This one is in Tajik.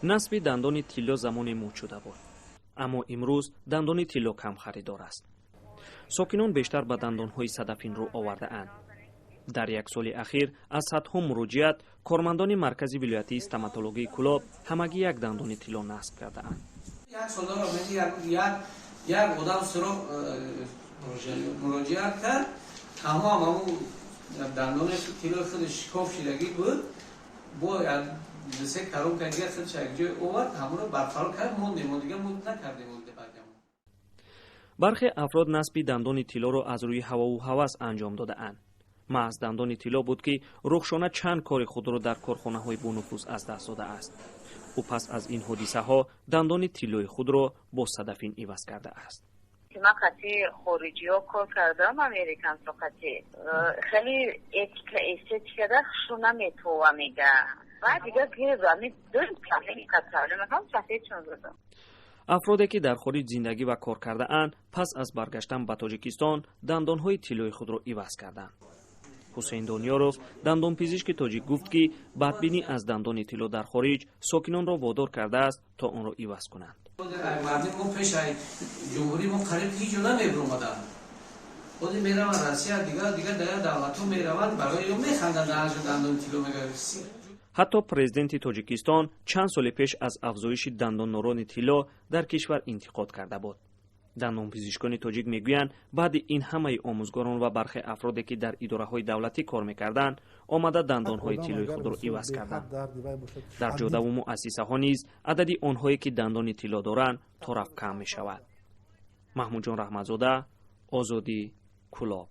Насби дандони тилло замоне мӯд шуда буд, аммо имрӯз дандони тилло кам харидор аст. Сокинон бештар ба дандонҳои садафин рӯ овардаанд. Дар як соли ахир аз садҳо муроҷиат кормандони маркази вилоятии стоматологии Кӯлоб ҳамагӣ як дандони тилло насб кардаанд. Як сол як одам суроғ муроҷиат кард. Тамом, ҳамун дандони тиллои худи шикоф шидагӣ буд, бо се коробка дигар худш як ҷой овард, ҳамонро барқарор кард. Мондем, мо дига накардем. Бархе афрод насби дандони тиллоро аз рӯи ҳавову ҳавас анҷом додаанд. Маҳз дандони тилло буд, ки Рухшона чанд кори худро дар корхонаҳои бонуфуз аз даст додааст. Ӯ пас аз ин ҳодисаҳо дандони тиллои худро бо садафин иваз кардааст. Ман қати хориҷиҳо кор кардам, американцо қати. Хеле этика, эстетикада хушу наметова мега. Баъд дига сафедшон задам. Афроде, ки дар хориҷ зиндагӣ ва кор кардаанд, пас аз баргаштан ба Тоҷикистон дандонҳои тиллои худро иваз карданд. Ҳусейн Дониёров, дандонпизишки тоҷик, гуфт, ки бадбинӣ аз дандони тилло дар хориҷ сокинонро водор кардааст, то онро иваз кунанд. Мардим мо пеш ҷумҳурии мо қариб ҳеҷ ҷо намебиромаданд. Ҳозир мераванд Россия, дигар дигар дигар давлатҳо мераванд, барои ё механданд, дандони тилло мега. Ҳатто президенти Тоҷикистон чанд соли пеш аз афзоиши дандоннорони тилло дар кишвар интиқод карда буд. Дандонпизишкони тоҷик мегӯянд, баъди ин ҳамаи омӯзгорон ва бархе афроде, ки дар идораҳои давлатӣ кор мекарданд, омада дандонҳои тиллои худро иваз карданд. Дар ҷодаву муассисаҳо низ адади онҳое, ки дандони тилло доранд, торафт кам мешавад. Маҳмудҷон Раҳматзода, Озодӣ, Кӯлоб.